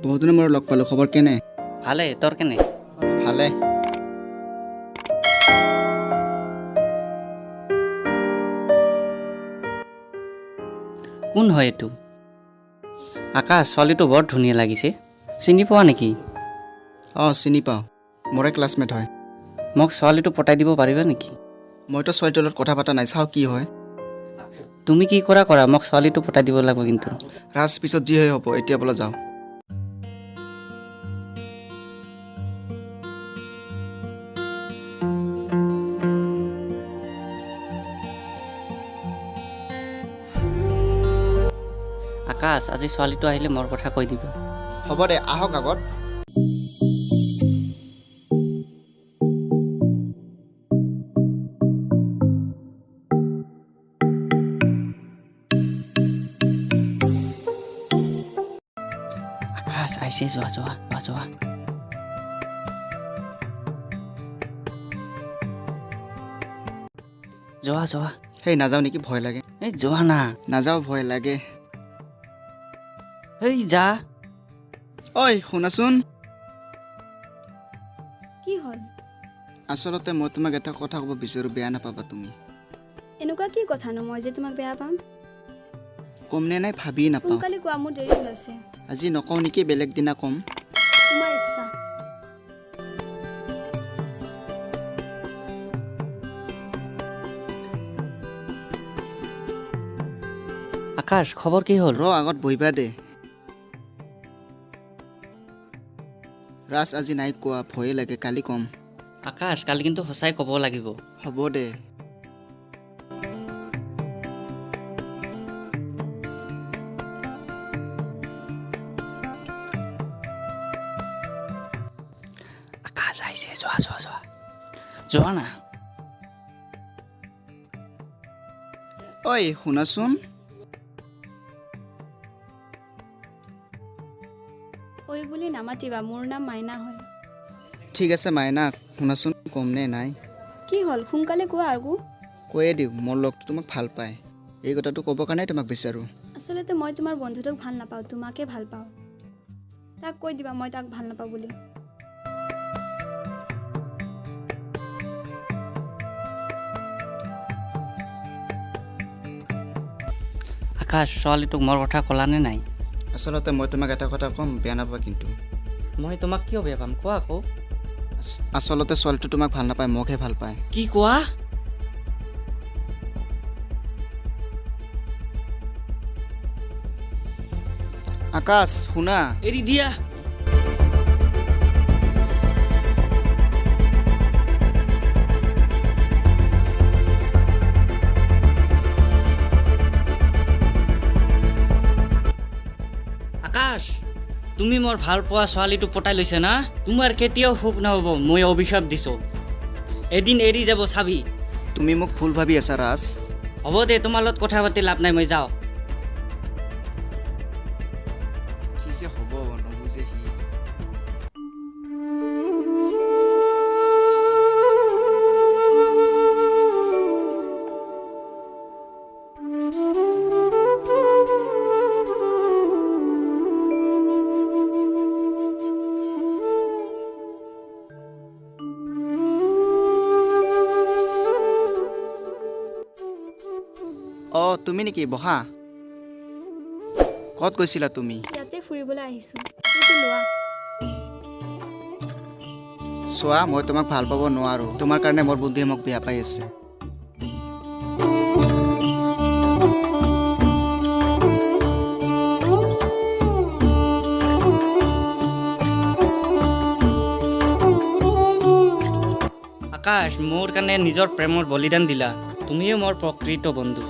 বহুত দিনৰ মূৰত লগ পালোঁ, খবৰ কেনে? ভালে, তোৰ কেনে? ভালে। কোন হয় এইটো? আকাশ, ছোৱালীটো বৰ ধুনীয়া লাগিছে, চিনি পোৱা নেকি? অঁ, চিনি পাওঁ, মোৰে ক্লাছমেট হয়। মোক ছোৱালীটো পটাই দিব পাৰিবা নেকি? মইতো ছোৱালীটোৰ লগত কথা পতা নাই, চাওঁ কি হয়। তুমি কি কৰা কৰা, মোক ছোৱালীটো পটাই দিব লাগিব কিন্তু। ৰাজ, পিছত যি হয় হ'ব, এতিয়া বোলা যাওঁ। আকাশ, আজি ছোৱালীটো আহিলে মোৰ কথা কৈ দিবা। হ'ব দে, আহক আগত। আকাশ আহিছে, যোৱা যোৱা যোৱা যোৱা। যোৱা যোৱা। সেই নাযাওঁ নেকি, ভয় লাগে। এই যোৱা না। নাযাওঁ, ভয় লাগে। এই যা। ঐ শুনাচোন। কি হ'ল? আচলতে মই তোমাক এটা কথা ক'ব বিচাৰোঁ, বেয়া নাপাবা তুমি। এনেকুৱা কি কথানো মই যে তোমাক বেয়া পাম? ক'মনে নাই ভাবিয়ে নাপাওঁ। সোনকালে কোৱা, মোৰ দেৰি হৈ আছে। আজি নকওঁ নেকি, বেলেগ দিনা ক'ম। তোমাৰ ইচ্ছা। আকাশ, খবৰ কি হ'ল? ৰ, আগত বহিবা দে। ৰাজ, আজি নাই কোৱা, ভয়ে লাগে, কালি ক'ম। আকাশ, কালি কিন্তু সঁচাই ক'ব লাগিব। হ'ব দে। আকাশ আহিছে, যোৱা যোৱা যোৱা যোৱা না। ঐ শুনাচোন। ঐ বুলি নামাতিবা, মোৰ নাম মাইনা হয়। ঠিক আছে মাইনা, শুনাচোন, ক'মনে নাই? কি হ'ল, সোনকালে কোৱা আৰু। কৈয়ে দিওঁ, মোৰ লগটো তোমাক ভাল পায়। এই কথাটো ক'বৰ কাৰণে তোমাক বিচাৰোঁ। আচলতে মই তোমাৰ বন্ধুটোক ভাল নাপাওঁ, তোমাকে ভাল পাওঁ। তাক কৈ দিবা মই তাক ভাল নাপাওঁ বুলি। আকাশ, ছোৱালীটোক মোৰ কথা ক'লানে নাই? আচলতে মই তোমাক এটা কথা ক'ম, বেয়া নাপাবা কিন্তু। মই তোমাক কিয় বেয়া পাম, কোৱা আকৌ। আচলতে ছোৱালীটো তোমাক ভাল নাপায়, মোকহে ভাল পায়। কি কোৱা? আকাশ শুনা। এৰি দিয়া। আকাশ, তুমি মোৰ ভাল পোৱা ছোৱালীটো পটাই লৈছা না? তোমাৰ কেতিয়াও সুখ নহ'ব, মই অভিশাপ দিছোঁ। এদিন এৰি যাব চাবি। তুমি মোক ভুল ভাবি আছা ৰাজ। হ'ব দে, তোমাৰ লগত কথা পাতি লাভ নাই, মই যাওঁ। কি যে হ'ব, নুবুজে সি। অঁ, তুমি নেকি? বহা। ক'ত গৈছিলা তুমি? ইয়াতে ফুৰিবলৈ আহিছোঁ। এইটো লোৱা। চোৱা, মই তোমাক ভাল পাব নোৱাৰোঁ। তোমাৰ কাৰণে মোৰ বন্ধুৱে মোক বেয়া পাই আছে। আকাশ, মোৰ কাৰণে নিজৰ প্ৰেমৰ বলিদান দিলা। তুমিও মোৰ প্ৰকৃত বন্ধু।